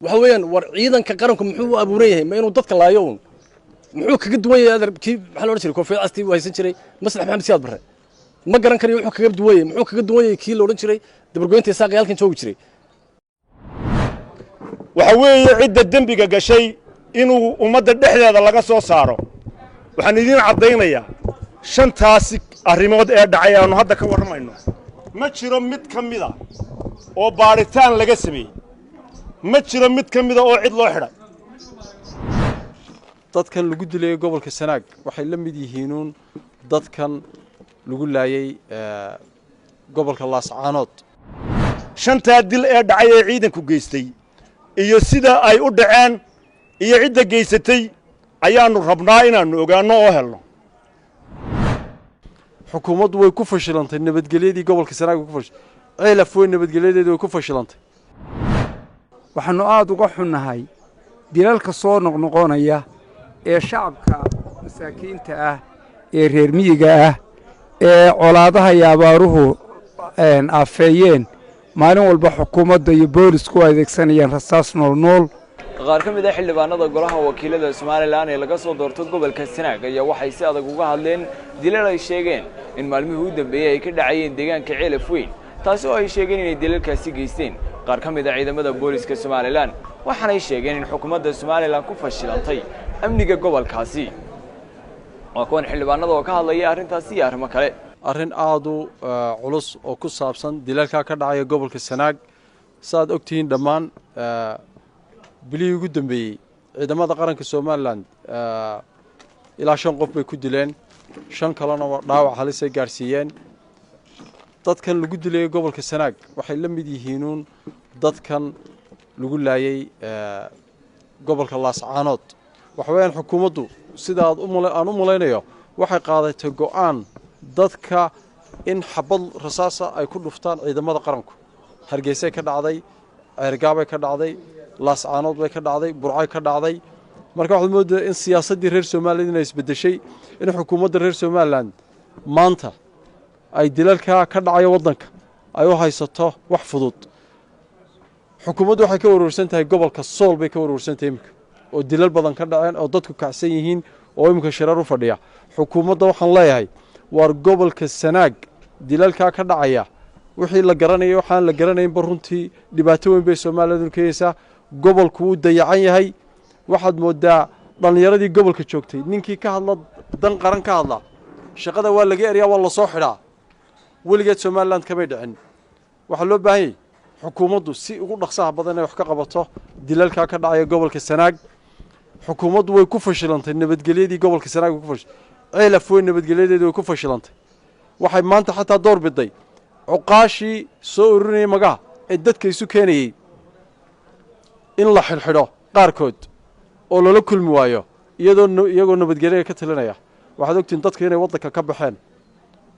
Waxa weeyaan, war ciidanka qaranku muxuu u abuuran yahay? Ma inuu dadka laayo uun? Muxuu kaga duwan yahay adeer kii maxaa la odhan jiray, koofiyad castii uu haysan jiray Maslax Maxamed Siyaad Barre? Ma garan karayo wuxuu kaga duwan yahay. Muxuu kaga duwan yahay kii la odhan jiray dabargoynta Isaaqi halkan joogi jiray? Waxa weeye cidda dembiga gashay inuu ummadda dhexdeeda laga soo saaro. Waxaan idiin caddaynayaa shantaasi arrimood ee dhacay aanu hadda ka warramayno, ma jiro mid ka mida oo baadhitaan laga sameeyey, ma jiro mid ka mida oo cid loo xidhay. Dadkan lagu dilayay gobolka Sanaag waxay la mid yihiinuun dadkan lagu laayay gobolka Laascaanood. Shantaa dil ee dhacay ee ciidanku geystay iyo sida ay u dhaceen iyo cidda geysatay ayaannu rabnaa inaannu ogaanno oo helno. Xukuumaddu way ku fashilantay nabadgelyadii gobolka Sanaag, way ku fash Ceelaf Weyn nabadgelyadeedi way ku fashilantay. Waxaannu aad uga xunnahay dilalka soo noqnoqonaya ee shacabka masaakiinta ah ee reer miyiga ah ee colaadaha iyo abaaruhu aafeeyeen, maalin walba xukuumadda iyo boolisku adeegsanayaan rasaas noolnool. Qaar ka mid ah xildhibaanada golaha wakiilada Somalilan ee laga soo doorto gobolka Sanaag ayaa waxay si adag uga hadleen dilal ay sheegeen in maalmihii u dambeeyey ay ka dhacayeen deegaanka Ceelaf Weyn, taasi oo ay sheegeen inay dilalkaasi geysteen qaar ka mid ah ciidamada booliska Somalilan. Waxaanay sheegeen in xukuumadda Somalilan ku fashilantay amniga gobolkaasi. Waa kuwan xildhibaanada oo ka hadlaya arrintaasi iyo arrimo kale. Arrin aada u culus oo ku saabsan dilalkaa ka dhacaya gobolka Sanaag. Saaad ogtihiin, dhammaan bilihii ugu dambeeyey ciidamada qaranka Somalilan ilaa 5 qof bay ku dileen, 5 kalena waa dhaawac halisay gaadhsiiyeen. Dadkan lagu dilayay gobolka Sanaag waxay la mid yihiinuun dadkan lagu laayay gobolka Laascaanood. Waxa weeyaan, xukuumaddu sida aad aan u malaynayo waxay qaadatay go'aan dadka in xabad rasaasa ay ku dhuftaan ciidamada qaranku. Hargeysay ka dhacday, Ceergaabay ka dhacday, Laascaanood bay ka dhacday, Burcay ka dhacday. Marka waxaad moodaa in siyaasaddii reer Somaliland inay isbeddeshay, in xukuumadda reer Somaliland maanta ay dilalka ka dhacaya waddanka ay u haysato wax fudud. Xukuumaddu waxay ka warwarsan tahay gobolka Sool bay ka warwarsan tahay iminka, oo dilal badan ka dhaceen oo dadku kacsan yihiin oo iminka shirar u fadhiya. Xukuumadda waxaan leeyahay, waar gobolka Sanaag dilalkaa ka dhacaya wixii la garanaya waxaan la garanaynba runtii dhibaato weyn bay Somaliland keenaysaa. Gobolku wuu dayacan yahay. Waxaad moodaa dhallinyaradii gobolka joogtay, ninkii ka hadla dan qaran ka hadla, shaqada waa laga eryaa, waa lasoo xidhaa. Weligeed Somaliland kamay dhicin. Waxaa loo baahan yahay xukuumaddu si ugu dhaqsaha badan inay wax ka qabato dilalkaa ka dhacaya gobolka Sanaag. Xukuumaddu way ku fashilantay nabadgelyadii gobolka Sanaag, way ku fash Ceelaf Weyn nabadgelyadeedi way ku fashilantay. Waxay maanta xataa door biday cuqaashii soo ururinayay magaha ee dadka isu keenayey in la xidhxidho qaarkood oo lala kulmi waayo, iyadoo iyagoo nabadgelyada ka talinaya. Waxaad ogtihiin dadka inay waddanka ka baxeen,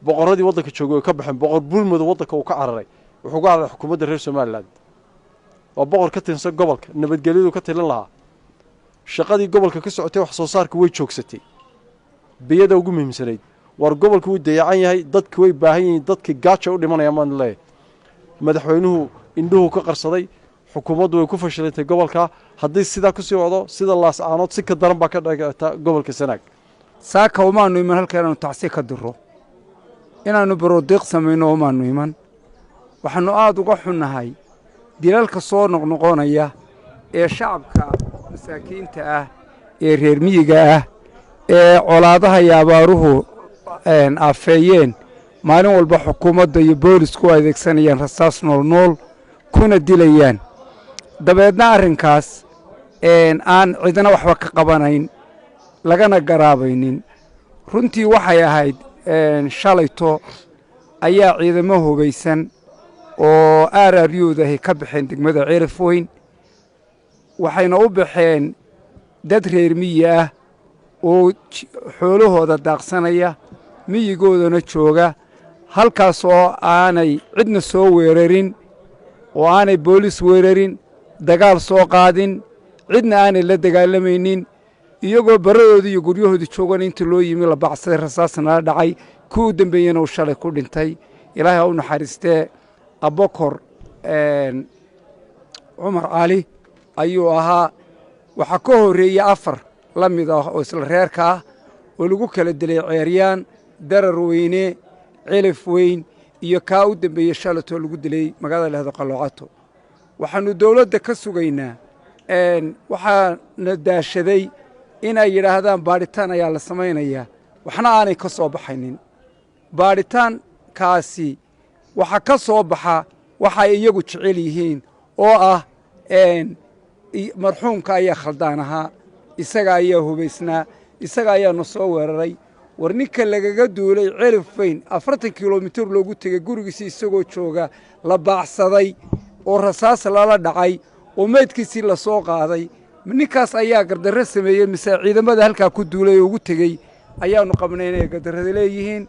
boqorradii waddanka joogay way ka baxeen. Boqor Buurmadow waddanka uu ka cararay, wuxuu ka cararay xukuumadda reer Somaliland. Waa boqor ka tirsan gobolka, nabadgelyadu ka talin lahaa. Shaqadii gobolka ka socotay, wax soo saarka way joogsatay, biyada ugu muhiimsanayd. Waar gobolku wuu dayacan yahay, dadki way baahan yihiin, dadkii gaaja u dhimanaya maan leeyahay. Madaxweynuhu indhuhu ka qarsaday, xukuumaddu way ku fashilantay gobolka. Haddii sidaa kusii wacdo, sida Laascaanood si ka daran baa ka dhigata gobolka Sanaag. Saaka umaanu iman halka inaannu tacsi ka diro, inaannu baroodiiq samayno umaannu iman. Waxaannu aad uga xunnahay dilalka soo noqnoqonaya ee shacabka masaakiinta ah ee reer miyiga ah ee colaadaha iyo abaaruhu aafeeyeen, maalin walba xukuumadda iyo boolisku adeegsanayaan rasaas noolnool kuna dilayaan. Dabeedna arrinkaas aan cidna waxba ka qabanayn, lagana garaabaynin. Runtii waxay ahayd shalayto ayaa ciidamo hubaysan oo aaraaryoodahay ka baxeen degmada Ceelaf Weyn, waxayna u baxeen dad reer miyi ah oo xoolahooda daaqsanaya, miyigoodana jooga halkaas, oo aanay cidna soo weerarin, oo aanay boolis weerarin, dagaal soo qaadin, cidna aanay la dagaalamaynin, iyagoo barradoodii iyo guryahoodii joogana inta loo yimi la bacsaday, rasaasna la dhacay. Kuwii u dambeeyena uu shalay ku dhintay, Ilaahay ha u naxariistee, Abokor Cumar Cali. Ayuu ahaa. Waxaa ka horreeyey 4 la mid ah oo isla reerka ah oo lagu kala dilay Ceeryaan, Darar Weyne, Celif Weyn iyo kaa u dambeeyey shalatoo lagu dilay magaalada lehdo Qalloocato. Waxaannu dawladda ka sugaynaa, waxaana daashaday inay yidhaahdaan baadhitaan ayaa la samaynayaa, waxna aanay ka soo baxaynin. Baadhitaankaasi waxa ka soo baxa waxa ay iyagu jecel yihiin oo ah marxuumka ayaa khaldaan ahaa, isaga ayaa hubaysnaa, isaga ayaana soo weeraray. War ninka lagaga duulay Celifweyn, 40 kilomitir loogu tegey gurigiisii isagoo jooga, la baacsaday oo rasaas lala dhacay oo meydkiisii la soo qaaday, ninkaas ayaa gardarro sameeyey mise ciidamada halkaa ku duulay oo ugu tegey ayaannu qabnay inay gardarrada leeyihiin?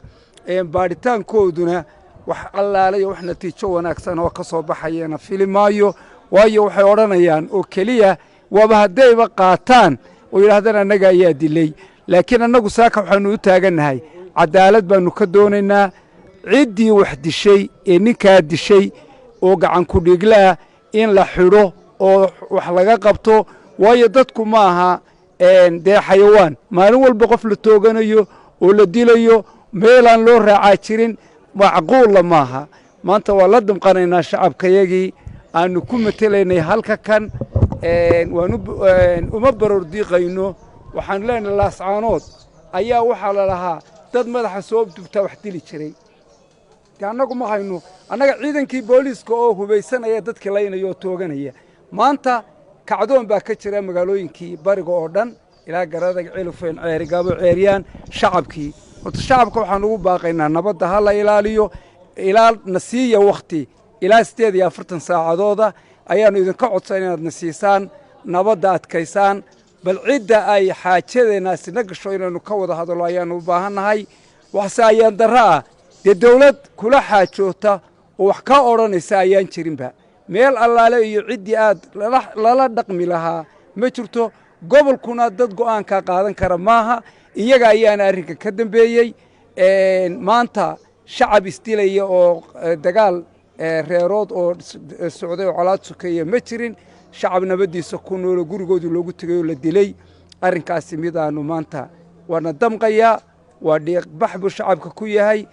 Baadhitaankooduna wax allaalay wax natiijo wanaagsan oo ka soo baxayana fili maayo, waayo waxay odhanayaan oo keliya waaba haddayba qaataan oo yidhaahdaan annaga ayaa dilay. Laakiin annagu saaka waxaannu u taagannahay caddaalad baannu ka doonaynaa. Ciddii wax dishay ee ninkaa dishay oo gacan ku-dhiiglaah in la xidho oo wax laga qabto, waayo dadku ma aha dee xayawaan maalin walba qof la tooganayo oo la dilayo meelaan loo raacaa jirin, macquulla maaha. Maanta waa la damqanaynaa shacabkayagii aannu ku matelaynay halka kan, waanu uma baroor diiqayno. Waxaanu leenahay Laascaanood ayaa waxaa la lahaa dad madaxa soo dubtaa wax dili jiray. Dee annagu ma hayno, annaga ciidankii booliiska oo hubaysanaya dadkii laynaya oo tooganaya. Maanta kacdoon baa ka jira magaalooyinkii bariga oo dhan ilaa Garadag, Celifweyn, Ceerigaabo, Ceeryaan. Shacabkii horta shacabka waxaan ugu baaqaynaa nabadda ha la ilaaliyo. Ilaa na siiya wakhti ilaa 48 saacadooda ayaannu idinka codsan inaad na siisaan, nabadda adkaysaan. Bal cidda ay xaajadeennaasi na gasho inaynu ka wada hadallo ayaannu u baahannahay. Waxse ayaan darro ah dee dawlad kula xaajoota oo wax ka odhanaysa ayaan jirinba. Meel allaale iyo ciddii aad lala dhaqmi lahaa ma jirto. Gobolkuna dad go'aankaa qaadan kara maaha, iyaga ayaana arrinka ka dambeeyey. Maanta shacab isdilaya oo dagaal reerood oo socday oo colaad sokeeya ma jirin. Shacab nabaddiisa ku noolo gurigoodii loogu tegay oo la dilay, arrinkaasi midaannu maanta waana damqayaa, waa dhiiqbax buu shacabka ku yahay.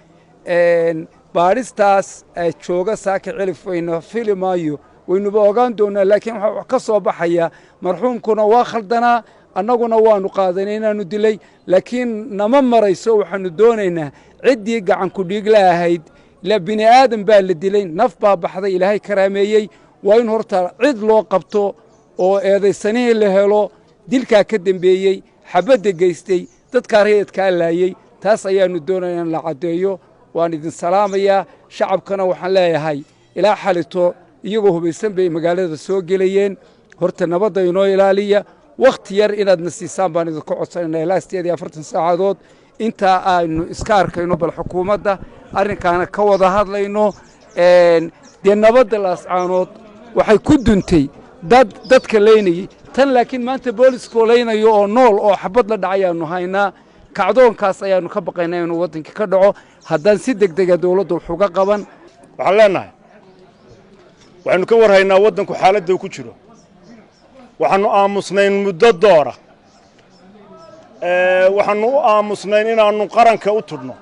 Baadhistaas jooga saaka Celifweyna fili maayo, waynuba ogaan doonaa, laakiin waxaa wax ka soo baxaya marxuumkuna waa khaldanaa, annaguna waannu qaadanay inaannu dilay, laakiin nama marayso. Waxaannu doonaynaa ciddii gacan ku-dhiigla ahayd. Ila bini aadan baa la dilay, naf baa baxday, Ilaahay karaameeyey. Waa in horta cid loo qabto oo eedaysanihii la helo dilkaa ka dembeeyey, xabadda geystay, dadkaa rayadkaa laayey. Taas ayaannu doonaynaa in la caddeeyo. Waan idin salaamayaa. Shacabkana waxaan leeyahay ilaa xalito iyagoo hubaysan bay magaalada soo gelayeen. Horta nabadda inoo ilaaliya. Wakhti yar inaadna siisaan baan idinka codsanayna ilaa 48 saacadood intaa aynu iska arkayno, bal xukuumadda arrinkaana ka wada hadlayno. Dee nabadda Laascaanood waxay ku duntay dad dadka laynayey tan, laakiin maanta booliskoo laynayo oo nool oo xabad la dhacayaannu haynaa. Kacdoonkaas ayaannu ka baqaynaa inuu waddankii ka dhaco haddaan si deg dega dawladda wax uga qaban. Waxaan leenahay waxaynu ka war haynaa waddanku xaaladda uu ku jiro. Waxaannu aamusnayn muddo doora. Waxaannu u aamusnayn inaannu qaranka u tudhno,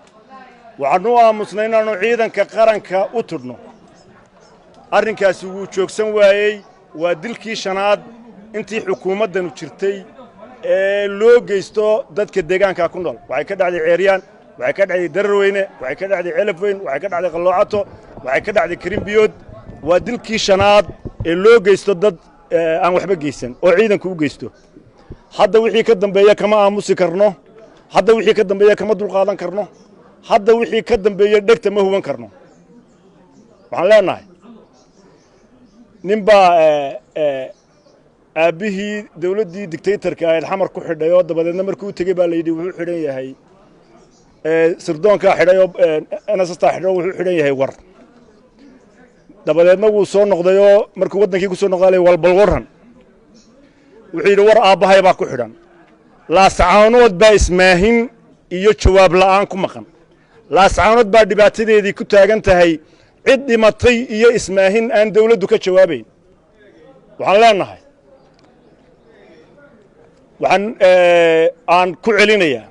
waxaannu u aamusnay inaannu ciidanka qaranka u tudhno. Arrinkaasi wuu joogsan waayey. Waa dilkii shanaad intii xukuumaddanu jirtay ee loo geysto dadka deegaankaa ku nool. Waxay ka dhacday Ceeryaan, waxay ka dhacday Dararweyne, waxay ka dhacday Celafweyn, waxay ka dhacday Qalloocato, waxay ka dhacday Karimbiyood. Waa dilkii shanaad ee loo geysto dad aan waxba geysan oo ciidanku u geysto. Hadda wixii ka dambeeya kama aamusi karno, hadda wixii ka dambeeya kama dulqaadan karno, hadda wixii ka dambeeya dhegta ma huban karno. Waxaan leenahay nin baa aabbihii dawladdii dictatorka ahayd Xamar ku xidhay oo dabadeedna markuu u tegey baa la yidhi wuxuu xidhan yahay sirdoonkaa xidhay oo NSStaa xidhay oo wuxuu xidhan yahay war. Dabadeedna wuu soo noqday oo markuu waddankii ku soo noqday walbal warran, wuxuu yidhi war aabbahay baa ku xidhan. Laascaanood baa ismaahin iyo jawaab la'aan ku maqan. Laascaanood baa dhibaatadeedii ku taagan tahay cid dhimatay iyo ismaahin aan dawladdu ka jawaabayn. Waxaan leenahay Waxaan aan ku celinayaa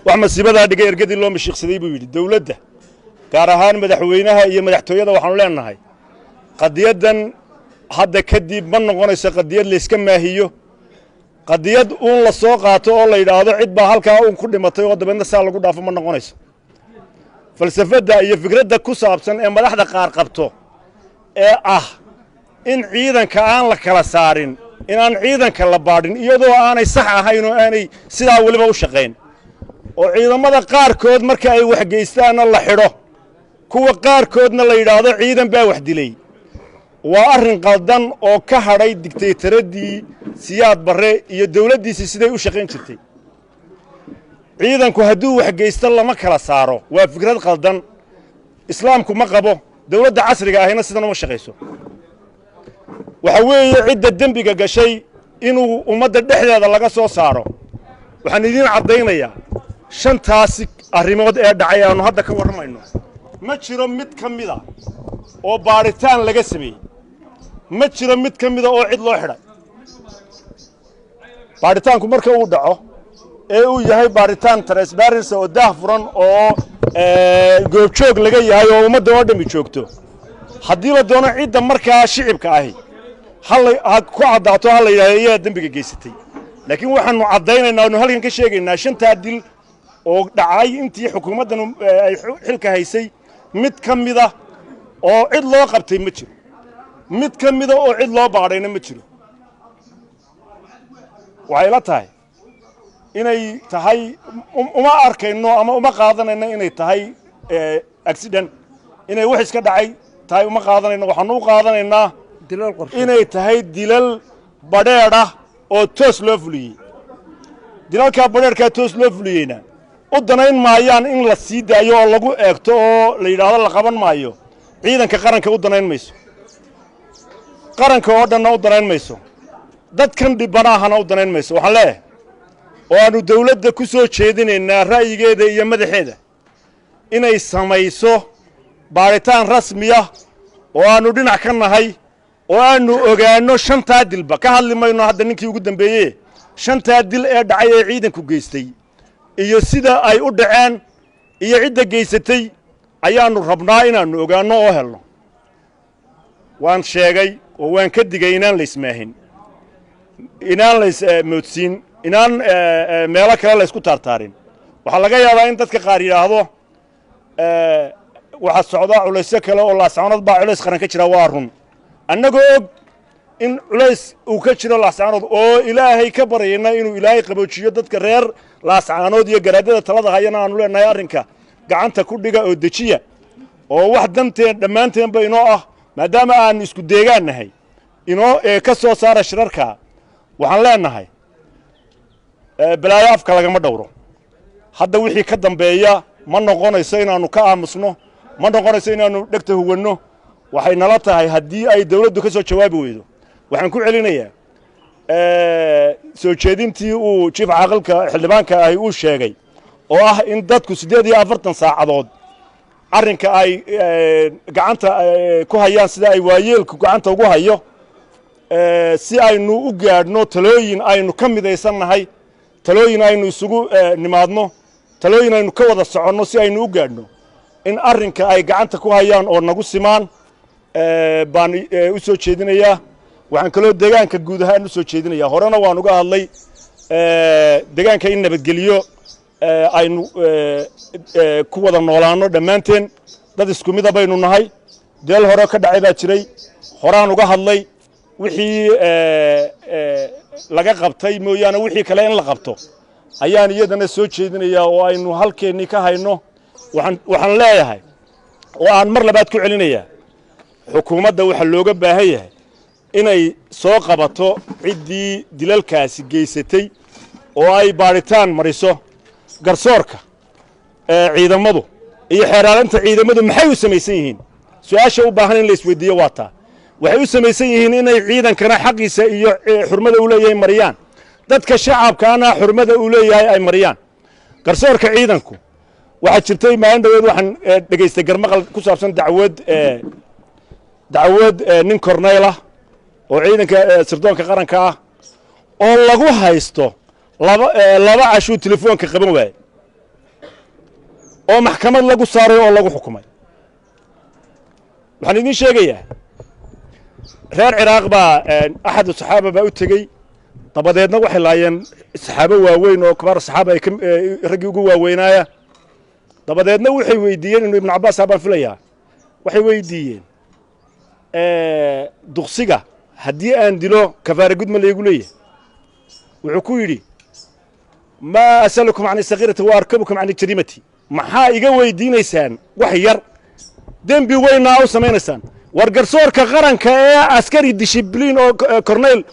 wax masiibadaa dhigay ergadii loo mashiiqsaday, buu yidhi. Dawladda, gaar ahaan madaxweynaha iyo madaxtooyada, waxaanu leenahay qadiyaddan hadda kadib ma noqonayso qadiyad layska maahiyo, qadiyad uun la soo qaato oo la yidhaahdo cid baa halkaa uun ku dhimatay oo dabeedna saa lagu dhaafo ma noqonayso. Falsafadda iyo fikradda ku saabsan ee madaxda qaar qabto ee ah in ciidanka aan la kala saarin, in aan ciidanka la baadhin, iyadoo aanay sax ahayn oo aanay sidaa weliba u shaqayn, oo ciidamada qaarkood marka ay wax geystaanna la xidho, kuwa qaarkoodna la yidhaahdo ciidan baa wax dilay, waa arrin qaldan oo ka hadhay digtaytaraddii Siyaad Barre iyo dawladdiisii siday u shaqayn jirtay. Ciidanku hadduu wax geysto lama kala saaro, waa fikrad qaldan. Islaamku ma qabo, dawladda casriga ahina sidan uma shaqayso. Waxa weeye cidda dembiga gashay inuu ummadda dhexdeeda laga soo saaro. Waxaan idiin caddaynayaa shantaasi arrimood ee dhacay aanu hadda ka warramayno ma jiro mid ka mida oo baadhitaan laga sameeyey, ma jiro mid ka mida oo cid loo xidhay. Baadhitaanku marka uu dhaco ee uu yahay baadhitaan transparency oo daah furan oo goobjoog laga yahay oo ummadda oo dhammi joogto, haddii la doono cidda markaa shicibka ahi ha ku caddaato, ha la yidhahdo iyadaa dembiga geysatay. Laakiin waxaanu caddaynaynaa, anu halkan ka sheegaynaa, shantaa dil oo dhacay intii xukuumaddan ay xilka haysay mid ka mida oo cid loo qabtay ma jiro, mid ka mida oo cid loo baadhayna ma jiro. Waxay la tahay inay tahay, uma arkayno ama uma qaadanayno inay tahay accident, inay wax iska dhacay tahay uma qaadanayno. Waxaanu u qaadanaynaa inay tahay dilal badheedh ah oo toos loo fuliyey. Dilalkaa badheedhkaa toos loo fuliyeyna u danayn maayaan in la sii daayo oo lagu eegto oo la yidhaahdo la qaban maayo. Ciidanka qaranka u danayn mayso, qaranka oo dhanna u danayn mayso, dadkan dhibanaahana u danayn mayso. Waxaan leeyahay oo aannu dawladda ku soo jeedinaynaa ra'yigeeda iyo madaxeeda inay samayso baadhitaan rasmiya oo aannu dhinac ka nahay oo aannu ogaanno shantaa dilba. Ka hadli mayno hadda ninkii ugu dambeeye. Shantaa dil ee dhacay ee ciidanku geystay iyo sida ay u dhaceen iyo cidda geysatay ayaannu rabnaa inaannu ogaanno oo helno. Waan sheegay oo waan ka digay inaan laysmaahin, inaan laysmoodsiin, inaan meelo kale laysku taartaarin. Waxaa laga yaabaa in dadka qaar yidhaahdo waxaa socdaa culaysyo kale oo Laascaanood baa culays qaran ka jira. Waa run, annagoo og in culays uu ka jiro Laascaanood oo Ilaahay ka baryayna inuu Ilaahay qaboojiyo, dadka reer Laascaanood iyo garaadada talada hayana aanu leenahay arrinka gacanta ku dhiga oo dejiya oo wax danteen dhammaanteenba inoo ah, maadaama aanu isku deegaan nahay, inoo ka soo saara shirarka. Waxaan leenahay balaayo afka lagama dhowro. Hadda wixii ka dambeeya ma noqonayso inaannu ka aamusno, ma noqonayso inaannu dhegta huwanno. Waxay nala tahay haddii ay dawladdu ka soo jawaabi weydo, waxaan ku celinayaa soo jeedintii uu jiif caaqilka xildhibaanka ahi uu sheegay oo ah in dadku 48 saacadood arrinka ay gacanta ku hayaan, sida ay waayeelku gacanta ugu hayo, si aynu u gaadhno talooyin aynu ka midaysan nahay, talooyin aynu isugu nimaadno, talooyin aynu ka wada soconno, si aynu u gaadhno in arrinka ay gacanta ku hayaan oo nagu simaan baan u soo jeedinayaa. Waxaan kaloo deegaanka guud ahaan u soo jeedinayaa, horena waan uga hadlay, deegaanka in nabadgeliyo aynu ku wada noolaanno dhammaanteen. Dad isku mida baynu nahay. Deel hore ka dhacay baa jiray, horaan uga hadlay. Wixii laga qabtay mooyaane wixii kale in la qabto ayaan iyadana soo jeedinayaa oo aynu halkeennii ka hayno. Waxaan leeyahay oo aan mar labaad ku celinayaa, xukuumadda waxaa looga baahan yahay inay soo qabato ciddii dilalkaasi geysatay oo ay baadhitaan mariso. Garsoorka ciidamadu iyo xeeraalinta ciidamadu maxay u samaysan yihiin? Su-aasha u baahan in la isweydiiyo waa taa. Waxay u samaysan yihiin inay ciidankana xaqiisa iyo xurmada uu leeyahay mariyaan, dadka shacabkaana xurmada uu leeyahay ay mariyaan. Garsoorka ciidanku, waxaa jirtay maalin dhaweed waxaan dhegaystay garmaqal ku saabsan dacwad nin korneyl ah oo ciidanka sirdoonka qaranka ah. Oo lagu haysto laba cashuu telefoonka qaban waayey, oo maxkamad lagu saaray oo lagu xukumay. Waxaan idiin sheegayaa, reer Ciraaq baa axadu saxaaba baa u tegey. Dabadeedna waxay laayeen saxaabo waaweyn oo kibaar saxaaba ay raggii ugu waaweynaaya. Dabadeedna waxay weydiiyeen, inuu Ibnu Cabbaas baan filayaa, waxay weydiiyeen: "Duqsiga haddii aan dilo, kafaara gud ma laygu leeyahay?" Wuxuu ku yidhi: "Maa asalukum can sagiirati wa arkabukum can jariimati." Maxaa iga weydiinaysaan wax yar, dembi weynaa u samaynaysaan? War garsoorka qaranka ee askari dishibliin oo corneyl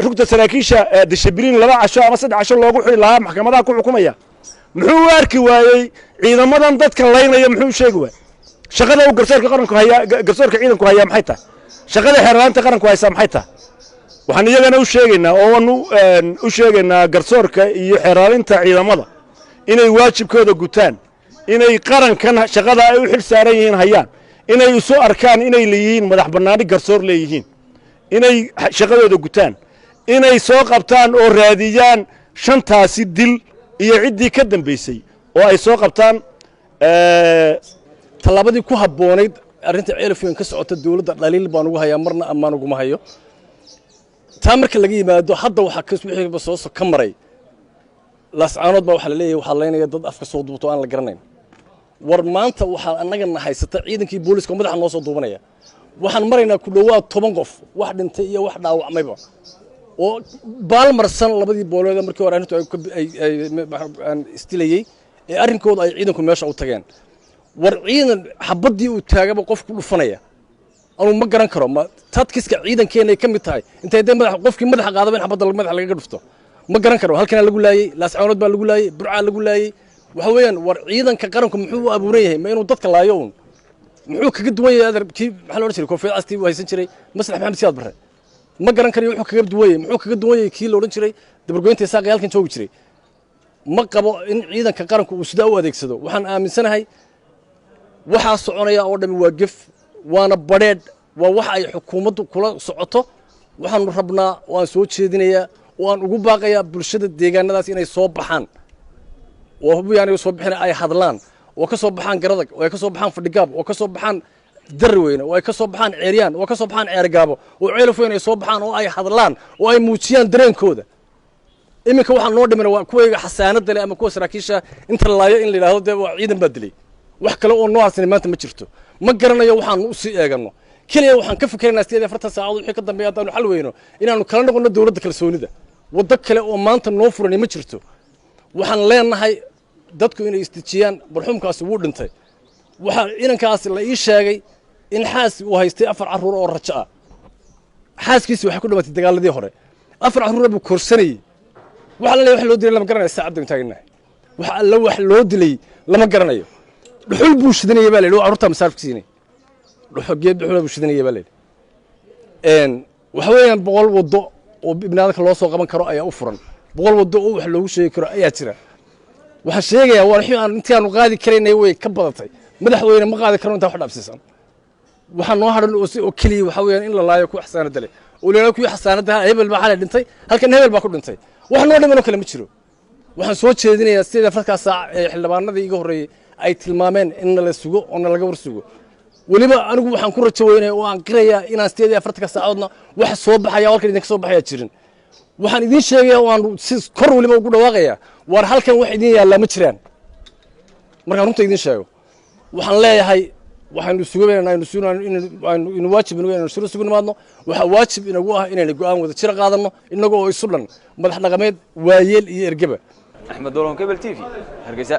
rugta saraakiisha dishibliin 2 casho ama 3 casho loogu xili lahaa maxkamadaha ku xukumaya, muxuu u arki waayey ciidamadan dadka laynaya? Muxuu u sheegi waayey? Shaqada uu garsoorka qaranku hayaa, garsoorka ciidanku hayaa maxay tahay? Shaqada xeerlaanta qaranku haysaa maxay tahay? Waxaan iyagana u sheegaynaa oo waanu u sheegaynaa garsoorka iyo xeeraalinta ciidamada inay waajibkooda gutaan, inay qarankan shaqada ay u xil saaran yihiin hayaan, inay isu arkaan inay leeyihiin madax bannaani garsoor leeyihiin, inay shaqadooda gutaan, inay soo qabtaan oo raadiyaan shantaasi dil iyo ciddii ka dambaysay oo ay soo qabtaan. Tallaabadii ku habboonayd arrinta Ceelafweyn ka socota, dowladda dhaliil baan ugu hayaa, marna ammaan uguma hayo. Taa marka laga yimaado, hadda waxaa wixiiba soo ka maray Laascaanood baa waxaa la leeyahay waxaa laynaya dad afka soo duubto aan la garanayn. War maanta waxaa annagana haysata ciidankii booliska oo madaxa noo soo duubanaya. Waxaan maraynaa ku dhowaad 10 qof, wax dhintay iyo wax dhaawacmayba, oo baalmarsan labadii boolood markii hore arrintu ay isdilayey ee arrinkooda ay ciidanku meesha u tageen. War ciidan xabaddii uu taagaba qof ku dhufanaya, anuu ma garan karo ma tactics-ka ciidankeena ay ka mid tahay intay dee madax qofkii madaxa qaadaba in xabadda madaxa lagaga dhufto. Ma garan karo. Halkanaa lagu laayey, Laascaanood baa lagu laayey, Burcaa lagu laayey. Waxa weeyaan, war ciidanka qaranku muxuu u abuuran yahay? Ma inuu dadka laayo uun? Muxuu kaga duwan yahay adeer kii maxaa la odhan jiray koofiyad castii uu haysan jiray Maslax Maxamed Siyaad Barre? Ma garan karayo wuxuu kaga duwan yahay. Muxuu kaga duwan yahay kii la odhan jiray dabargoynta Isaaqii halkan joogi jiray? Ma qabo in ciidanka qaranku uu sidaa u adeegsado. Waxaan aaminsanahay waxaa soconaya oo dhami waa gef, waana badheedh, waa wax ay xukuumaddu kula socoto. Waxaanu rabnaa oo aan soo jeedinayaa oo aan ugu baaqayaa bulshada deegaanadaas inay soo baxaan, oo hubiyaanay soo bixin, ay hadlaan oo ka soo baxaan Garadag, oo ay ka soo baxaan Fadhigaab, oo ka soo baxaan Darweyne, oo ay ka soo baxaan Ceeryaan, oo ka soo baxaan Ceergaabo, oo Ceelafweyn ay soo baxaan oo ay hadlaan oo ay muujiyaan dareenkooda. Iminka waxaa noo dhiman waa kuwayga xasaanada leh ama kuwa saraakiisha inta la laayo in la yidhaahdo dee waa ciidan baa dilay. Wax kale oo noo harsanay maanta ma jirto. Ma garanayo waxaanu usii eeganno. Keliya waxaan ka fikiraynaa 48 saacadood wixii ka dambeeya haddaanu xal weyno inaanu kala noqonno dowladda kalsoonida. Waddo kale oo maanta noo furani ma jirto. Waxaan leenahay dadku inay isdejiyaan. Marxuumkaasi wuu dhintay. Waxaa inankaasi la ii sheegay in xaas uu haystay, afar carruur oo rajo ah. Xaaskiisi waxay ku dhimatay dagaaladii hore. Afar carruura buu korsanayey. Waxa la leeyahay wax loo dilay lama garanayo. Saacadda taagnahay, wax alla wax loo dilay lama garanayo. Dhuxul buu shidanayay baa la yidhi oo carruurtaa masaarif siinay. Dhuxul, geed dhuxul buu shidanayay baa la yidhi. Waxa weeyaan, 100 waddo oo ibni aadamka loo soo qaban karo ayaa u furan, 100 waddo oo wax loogu sheegi karo ayaa jira. Waxaan sheegayaa, waa wixii aan intii aanu qaadi karaynay way ka badatay. Madaxweyne, ma qaadi karno intaa wax dhaafsiisan. Waxaa noo hadhan oo si oo keliya waxa weeyaan in la laayo kuwa xasaanada leh oo la yidhahdo kuwii xasaanada hebel baa xalay dhintay, halkan hebel baa ku dhintay. Wax noo dhiman oo kale ma jiro. Waxaan soo jeedinayaa sida 4-kaa saac ee xildhibaanadii iga horreeyey ay tilmaameen in nala sugo oo nalaga war sugo. Weliba anigu waxaan ku rajo weynaya oo aan qirayaa inaan 48-ka saacadoodna wax soo baxaya halkan idinka soo baxaya jirin. Waxaan idiin sheegaya oo aan si kor weliba ugu dhawaaqaya, waar halkan wax idin yaallaa ma jiraan. Markaan runta idiin sheego, waxaan leeyahay waxaynu sugaynaa aynu sugnaa aynu inu waajib inagu inaynu sura sugu nimaadno. Waxaa waajib inagu ah inaynu go'aan wada jira qaadanno innagoo oo isu dhan, madax dhaqameed, waayeel iyo ergeba. Axmed Dolon, Cable TV, Hargeysa.